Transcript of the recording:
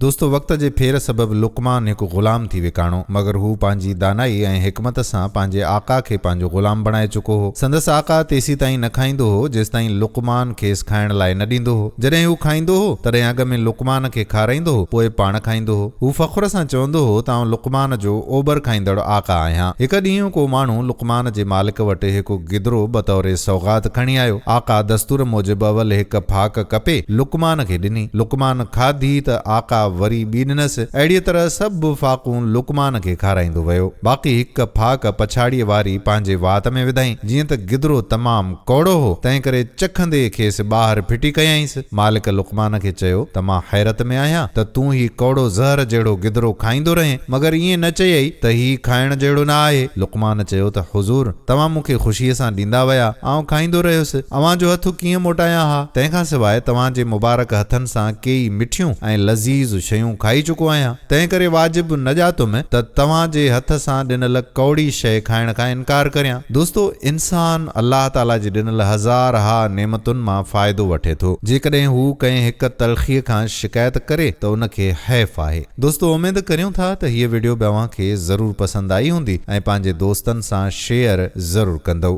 دوستو وقت جي ڦير سبب لقمان هڪ غلام ٿي وڪاڻو، مگر هو پنهنجي دانائي ۽ حڪمت سان پنهنجي آقا کي پنهنجو غلام بڻائي چڪو هو. سندس آقا تيسيتائين نه کائيندو هو، جيستائين لقمان کيس کائڻ لاء نه ڏيندو هو. جڏهن هو کائيندو هو، تڏهن اڳ ۾ لقمان کي کارائيندو هو، پوء پاڻ کائيندو هو. هو فخر سان چوندو هو ته آئون لقمان جو اوبر کائيندڙ آقا آهيان. هڪ ڏينهن ڪو ماڻهو لقمان جي مالڪ وٽ هڪ گدرو بطور سوغات کڻي آيو. آقا دستور موجب اول هڪ ڦاڪ ڪپي لقمان کي ڏني. لقمان کاڌي ته آقا وري ٻي ڏنس. اهڙيء طرح سڀ ڦاڪون لقمان کي کارائيندو ويو. باقي هڪ ڦاڪ پڇاڙيء واري پنهنجي وات ۾ وڌائين. جيئن ته گدرو تمام ڪوڙو هو، تنهنڪري چکندي کيس ٻاهر ڦٽي ڪيائينس. مالڪ لقمان کي چيو ته مان حيرت ۾ آهيان ته تون هي ڪوڙو زهر جهڙو گدرو کائيندو رهين، مگر ائين نه چيئي ته هي کائڻ جهڙو نه آهي. لقمان چيو ته حضور! توهان مون کي خوشيء سان ڏيندا ويا، آئون کائيندو رهيس. اوهان جو هٿ ڪيئن موٽايان ها؟ تنهن کان سواء توهان جي مبارڪ هٿن سان ڪيئي مٺيون ۽ لذيذ شيون کائي چڪو آهيان، تنهن ڪري واجب نه ڄاتم ته توهان جي هٿ سان ڏنل ڪوڙي شيء کائڻ کان انڪار ڪريان. دوستو! انسان الله تعاليٰ جي ڏنل هزار ها نعمتن مان فائدو وٺي ٿو. جيڪڏهن هو ڪنهن هڪ تلخيء کان شڪايت ڪري ته ان کي حيف آهي. دوستو! اميد ڪريون ٿا ته هيء وڊيو به اوهان کي ضرور پسند آئي هوندي ۽ پنهنجي دوستن سان شيئر ضرور ڪندؤ.